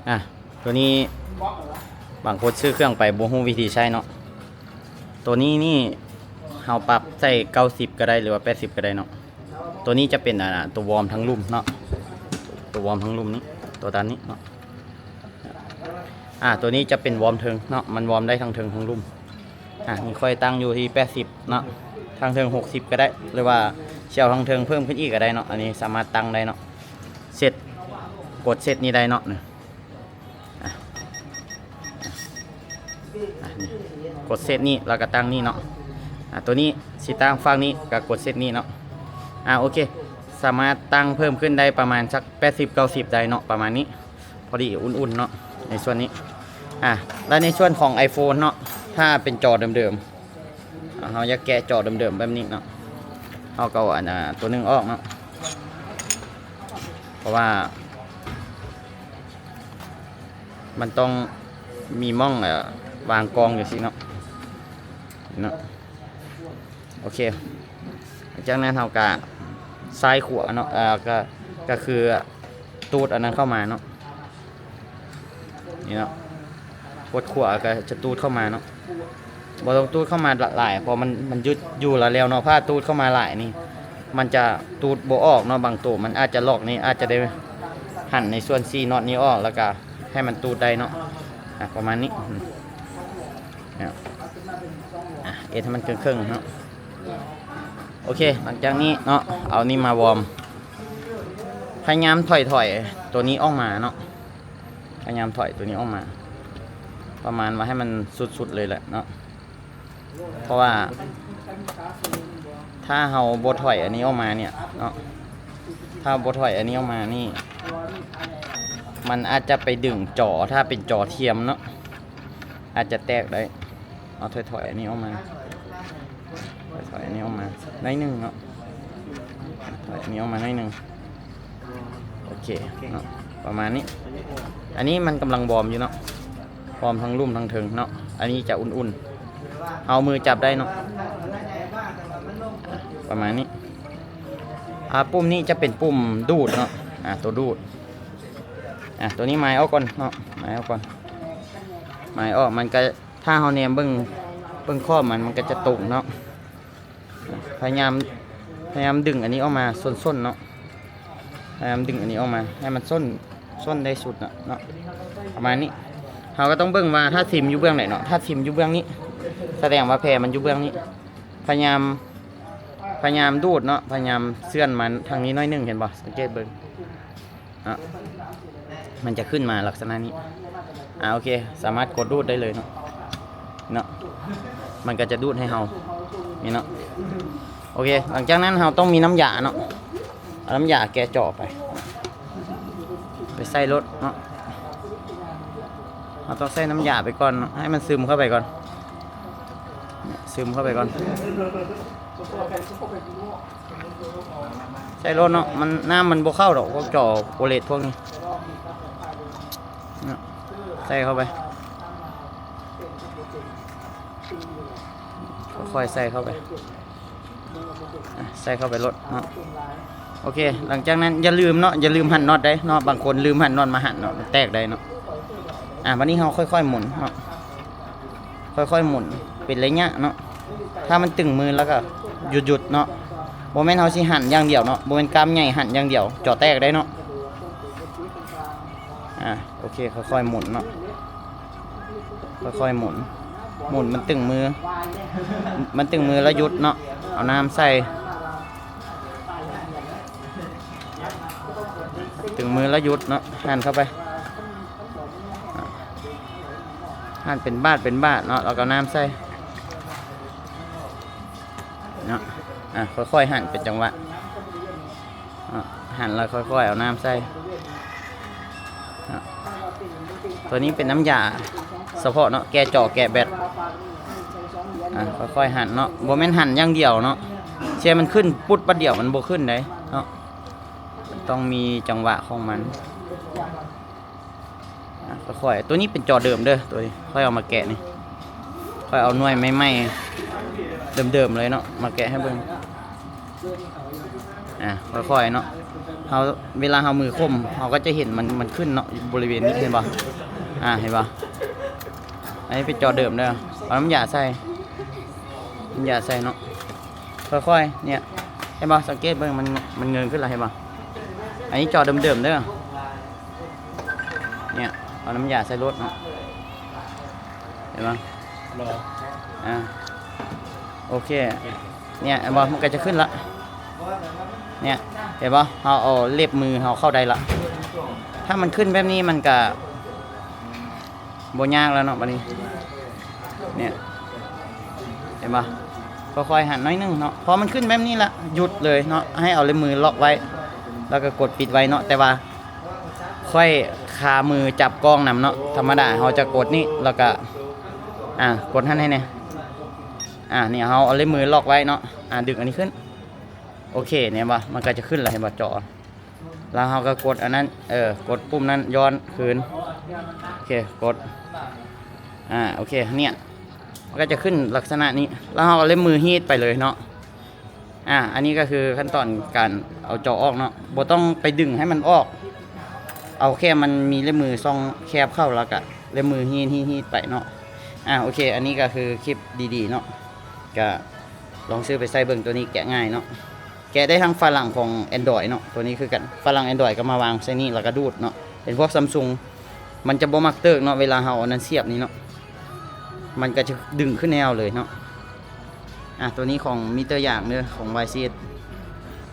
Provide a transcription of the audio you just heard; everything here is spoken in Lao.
ອ່ະ ຕົວນີ້ບາງຄົນຊື້ເຄື່ອງໄປບໍ່ຮູ້ວິທີໃຊ້ເນາະ. ຕົວນີ້ນີ້ເຮົາປັບໃສ່ເກົ້າສິບກໍໄດ້ ຫຼືວ່າແປດສິບກໍໄດ້ເນາະ. ຕົວນີ້ຈະເປັນ ອ່າ ຕົວວອມທາງລຸ່ມເນາະ, ຕົວວອມທາງລຸ່ມນີ້ ຕົວດ້ານນີ້ເນາະ. ອ່າ ຕົວນີ້ຈະເປັນວອມເທິງເນາະ, ມັນວອມໄດ້ທັງເທິງທັງລຸ່ມ. ອ່າ ນີ້ຂ້ອຍຕັ້ງຢູ່ທີ່ແປດສິບເນາະ, ທາງເທິງຫົກສິບກໍໄດ້ ຫຼືວ່າຊິເອົາທາງເທິງເພີ່ມຂຶ້ນອີກກໍໄດ້ເນາະ. ອັນນີ້ສາມາດຕັ້ງໄດ້ເນາະ, ເຊັດ ກົດເຊັດນີ້ໄດ້ເນາະ. ນີ້ ອ່າ ອ່າ ນີ້ ກົດເຊັດນີ້ ແລ້ວກໍຕັ້ງນີ້ເນາະ. ອ່າ ຕົວນີ້ຊິຕັ້ງຝັ່ງນີ້ ກໍກົດເຊັດນີ້ເນາະ. ອ່າ ໂອເຄ ສາມາດຕັ້ງເພີ່ມຂຶ້ນໄດ້ປະມານສັກແປດສິບ ເກົ້າສິບໄດ້ເນາະ ປະມານນີ້. ພໍດີອຸ່ນໆເນາະໃນສ່ວນນີ້. ອ່າ ແລະໃນສ່ວນຂອງ iPhone ເນາະ, ຖ້າເປັນຈໍເດີມໆ ອ່າ ເຮົາຢາກແກະຈໍເດີມໆແບບນີ້ເນາະ, ເຮົາກໍເອົາອັນ ອ່າ ຕົວໜຶ່ງອອກເນາະ, ເພາະວ່າມັນຕ້ອງມີໝ່ອງ ເອີ ວາງກ່ອງຈັ່ງຊີ້ເນາະ ເນາະ. ໂອເຄ ຈາກນັ້ນເຮົາກະຊ້າຍຂວາເນາະ, ເອີ ກະ ກະຄືຕູດອັນນັ້ນເຂົ້າມາເນາະ. ນີ້ເນາະ ກົດຂວາກໍຈະຕູດເຂົ້າມາເນາະ, ບໍ່ຕ້ອງຕູດເຂົ້າມາຫຼາຍ ເພາະມັນ ມັນຢຸດຢູ່ແລ້ວເນາະ. ຖ້າຕູດເຂົ້າມາຫຼາຍນີ້ ມັນຈະຕູດບໍ່ອອກເນາະ, ບາງໂຕມັນອາດຈະລັອກນີ້ ອາດຈະໄດ້ຫັນໃນສ່ວນສີ່ນັອດນີ້ອອກ ແລ້ວກໍໃຫ້ມັນຕູດໄດ້ເນາະ. ອ່ະ ປະມານນີ້ ອືມ ອ່ະ ເຮັດໃຫ້ມັນເຄິ່ງໆເນາະ. ໂອເຄ ຫຼັງຈາກນີ້ເນາະ ເອົານີ້ມາວອມ, ພະຍາຍາມຖອຍໆຕົວນີ້ອອກມາເນາະ, ພະຍາຍາມຖອຍຕົວນີ້ອອກມາ ປະມານວ່າໃຫ້ມັນສຸດໆເລີຍແຫຼະເນາະ. ເພາະວ່າຖ້າເຮົາບໍ່ຖອຍອັນນີ້ອອກມາເນຍເນາະ, ຖ້າເຮົາບໍ່ຖອຍອັນນີ້ອອກມານີ້ ມັນອາດຈະໄປດຶງຈໍ ຖ້າເປັນຈໍທຽມເນາະ ອາດຈະແຕກໄດ້. ເອົາ ຖອຍໆອັນນີ້ອອກມາ, ຖອຍໆອັນນີ້ອອກມາໜ້ອຍໜຶ່ງເນາະ, ຖອຍອັນນີ້ອອກມາໜ້ອຍໜຶ່ງ. ໂອເຄເນາະ ປະມານນີ້. ອັນນີ້ມັນກຳລັງວອມຢູ່ເນາະ, ວອມທັງລຸ່ມທັງເທິງເນາະ. ອັນນີ້ຈະອຸ່ນໆ ເອົາມືຈັບໄດ້ເນາະ, ປະມານນີ້. ອ່າ ປຸ່ມນີ້ຈະເປັນປຸ່ມດູດເນາະ, ອ່າ ຕົວດູດ. ອ່າ ຕົວນີ້ໝາຍອອກກ່ອນເນາະ, ໝາຍອອກກ່ອນ, ໝາຍອອກ ມັນກະ ຖ້າເຮົາແນມເບິ່ງ ເບິ່ງຂອບມັນ ມັນກໍຈະຕົງເນາະ. ພະຍາຍາມ ພະຍາຍາມດຶງອັນນີ້ອອກມາສົ້ນໆເນາະ, ພະຍາຍາມດຶງອັນນີ້ອອກມາໃຫ້ມັນສົ້ນ ສົ້ນໄດ້ສຸດເນາະ ເນາະ ປະມານນີ້. ເຮົາກໍຕ້ອງເບິ່ງວ່າທາດຊິມຢູ່ເບື້ອງໃດເນາະ, ທາດຊິມຢູ່ເບື້ອງນີ້ ສະແດງວ່າແພມັນຢູ່ເບື້ອງນີ້. ພະຍາຍາມ ພະຍາຍາມດູດເນາະ, ພະຍາຍາມເຊື່ອນມາທາງນີ້ໜ້ອຍໜຶ່ງ ເຫັນບໍ່? ສັງເກດເບິ່ງ. ເນາະ ມັນຈະຂຶ້ນມາລັກສະນະນີ້. ອ່າ ໂອເຄ ສາມາດກົດດູດໄດ້ເລີຍເນາະ ເນາະ, ມັນກໍຈະດູດໃຫ້ເຮົານີ້ເນາະ. ໂອເຄ ຫຼັງຈາກນັ້ນເຮົາຕ້ອງມີນ້ຳຢາເນາະ, ເອົານ້ຳຢາແກະຈໍໄປ ໄປໃສ່ໂລດເນາະ. ເຮົາຕ້ອງໃສ່ນ້ຳຢາໄປກ່ອນເນາະ, ໃຫ້ມັນຊຶມເຂົ້າໄປກ່ອນ, ຊຶມເຂົ້າໄປກ່ອນ. ໃສ່ໂລດເນາະ, ມັນ ນ້ຳມັນບໍ່ເຂົ້າດອກ ພວກຈໍໂອເລັດພວກນີ້ເນາະ. ໃສ່ເຂົ້າໄປ ຄ່ອຍໆໃສ່ເຂົ້າໄປ, ອ່ະ ໃສ່ເຂົ້າໄປໂລດເນາະ. ໂອເຄ ຫຼັງຈາກນັ້ນຢ່າລືມເນາະ, ຢ່າລືມຫັນນັອດເດ້ເນາະ, ບາງຄົນລືມຫັນນັອດມາຫັນເນາະ ມັນແຕກໄດ້ເນາະ. ອ່າ ບັດນີ້ເຮົາຄ່ອຍໆໝູນເນາະ, ຄ່ອຍໆໝູນເປັນໄລຍະເນາະ. ຖ້າມັນຕຶງມືແລ້ວກໍຢຸດໆເນາະ, ບໍ່ແມ່ນເຮົາຊິຫັນຢ່າງດຽວເນາະ, ບໍ່ແມ່ນກ້າມໃຫຍ່ຫັນຢ່າງດຽວ ຈໍແຕກໄດ້ເນາະ. ອ່າ ໂອເຄ ຄ່ອຍໆໝູນເນາະ, ຄ່ອຍໆໝູນ, ໝູນມັນຕຶງມື, ມັນຕຶງມືແລ້ວຢຸດເນາະ, ເອົານ້ຳໃສ່. ຕຶງມືແລ້ວຢຸດເນາະ, ຫັນເຂົ້າໄປ, ຫັນເປັນບາດເປັນບາດເນາະ, ແລ້ວກໍເອົານ້ຳໃສ່ເນາະ. ອ່າ ຄ່ອຍໆຫັນເປັນຈັງຫວະເນາະ, ຫັນແລ້ວຄ່ອຍໆເອົານ້ຳໃສ່ເນາະ. ຕົວນີ້ເປັນນ້ຳຢາສະເພາະເນາະ, ແກະຈໍແກະແບັດ. ອ່າ ຄ່ອຍໆຫັນເນາະ, ບໍ່ແມ່ນຫັນຢ່າງດຽວເນາະ, ເຊື່ອມັນຂຶ້ນປຸດບາດດຽວມັນບໍ່ຂຶ້ນເດ້ເນາະ. ຕ້ອງມີຈັງຫວະຂອງມັນ. ອ່າ ຄ່ອຍໆ, ຕົວນີ້ເປັນຈໍເດີມເດີ, ຕົວນີ້ຂ້ອຍເອົາມາແກະນີ້, ຂ້ອຍເອົາໜ່ວຍໃໝ່ໆ ເດີມໆເລີຍເນາະ ມາແກະໃຫ້ເບິ່ງ. ອ່າ ຄ່ອຍໆເນາະ, ເຮົາ ເວລາເຮົາມືຂົ່ມ ເຮົາກໍຈະເຫັນມັນ ມັນຂຶ້ນເນາະ ຢູ່ບໍລິເວນນີ້ ເຫັນບໍ່? ອ່າ ເຫັນບໍ່? ອັນນີ້ເປັນຈໍເດີມເດີ. ເອົານ້ຳຢາໃສ່ ນ້ຳຢາໃສ່ເນາະ ຄ່ອຍໆ ເນຍ ເຫັນບໍ່? ສັງເກດເບິ່ງ ມັນ ມັນເງິນຂຶ້ນລະ ເຫັນບໍ່? ອັນນີ້ຈໍເດີມໆເດີ. ເນຍ ເອົານ້ຳຢາໃສ່ໂລດເນາະ ເຫັນບໍ່? ອ່າ ໂອເຄ ເນຍ ເຫັນບໍ່? ມັນກໍຈະຂຶ້ນລະ ເນຍ ເຫັນບໍ່? ເຮົາເອົາເລັບມືເຮົາເຂົ້າໄດ້ລະ. ຖ້າມັນຂຶ້ນແບບນີ້ ມັນກະບໍ່ຍາກແລ້ວເນາະ ບາດນີ້ ເນຍ ເຫັນບໍ່? ຄ່ອຍໆຫັນໜ້ອຍໜຶ່ງເນາະ. ພໍມັນຂຶ້ນແບບນີ້ລະ ຢຸດເລີຍເນາະ ໃຫ້ເອົາເລັບມືລັອກໄວ້ ແລ້ວກໍກົດປິດໄວ້ເນາະ. ແຕ່ວ່າ ຂ້ອຍຄາມືຈັບກ້ອງນຳເນາະ. ທຳມະດາເຮົາຈະກົດນີ້ ແລ້ວກະ ອ່າ ກົດຫັ້ນໃຫ້ແດ່. ອ່າ ນີ້ເຮົາເອົາເລັບມືລັອກໄວ້ເນາະ. ອ່າ ດຶງອັນນີ້ຂຶ້ນ. ໂອເຄ ເຫັນບໍ່? ມັນກໍຈະຂຶ້ນລະ ເຫັນບໍ່? ຈໍ ແລ້ວເຮົາກໍກົດອັນນັ້ນ ເອີ ກົດປຸ່ມນັ້ນ ຍ້ອນຄືນ. ໂອເຄ ກົດ ອ່າ ໂອເຄ ເນຍ ມັນກໍຈະຂຶ້ນລັກສະນະນີ້ ແລ້ວເຮົາກໍເລັບມືຮີດໄປເລີຍເນາະ. ອ່າ ອັນນີ້ກໍຄືຂັ້ນຕອນການເອົາຈໍອອກເນາະ. ບໍ່ຕ້ອງໄປດຶງໃຫ້ມັນອອກ ເອົາແຄ່ມັນມີເລັບມືຊ່ອງແຄບເຂົ້າ ແລ້ວກະເລັບມືຮີດໆໄປເນາະ. ອ່າ ໂອເຄ ອັນນີ້ກໍຄືຄລິບດີໆເນາະ ກະລອງຊື້ໄປໃຊ້ເບິ່ງ. ໂຕນີ້ແກະງ່າຍເນາະ ແກະໄດ້ທັງຝຣັ່ງຂອງ Android ເນາະ. ໂຕນີ້ຄືກັນ ຝຣັ່ງ Android ກໍມາວາງໃສ່ນີ້ ແລ້ວກໍດູດເນາະ. ເປັນພວກ Samsung ມັນຈະບໍ່ມັກເຕີກເນາະ ເວລາເຮົາເອົານັ້ນສຽບນີ້ເນາະ ມັນກໍຈະດຶງຂຶ້ນໃຫ້ເຮົາເລີຍເນາະ. ອ່າ ໂຕນີ້ຂອງມິເຕີຢາງເດີ ຂອງ ວາຍຊີເອັສ.